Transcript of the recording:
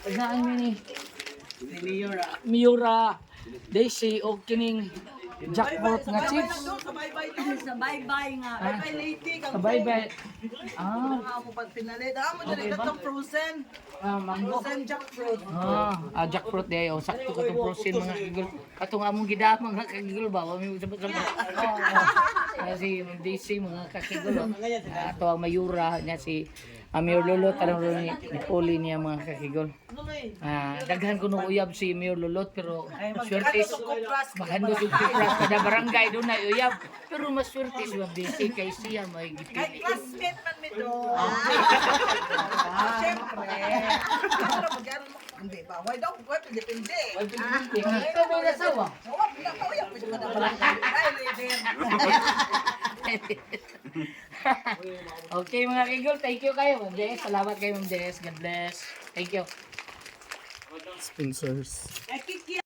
Tagaan mi ni Miura. Daisy og kining jackfruit nga chips. Sa bye-bye doon. Sa bye-bye nga. Bye-bye lady. Kang Sa bye-bye. Ah, Ako pag pinalit. Ah, mo dali Okay ba? katong frozen. Ah, mango. Frozen jackfruit. Ah, jackfruit day oh, sakto katong frozen, mga kagigol. Katong among gidama, mga kagigol ba, wa mi sabot sabot. Oh, oh. Si Ma'am Daisy, mga kakigol. Oh. Ah, ato ang mayura niya si Mayor Lulot tanong ron ni Poli niya, mga kakigol. Ah, daghan ko nung uyab si Mayor Lulot pero swerte Magando sa kupras kada barangay doon na uyab. Pero mas swerte si Ma'am Daisy kay siya may Kay gipili. classmate man mi doon. Ah, syempre. Ako na mag hindi ba? Why daw? Why depende? Ikaw may nasawa. Wala na ka uyab pwede ka na barangay. Ay, leader. Okay, mga kigol, thank you kayo, Ma'am Jess. Salamat kayo, Ma'am Jess. God bless. Thank you. Sponsors.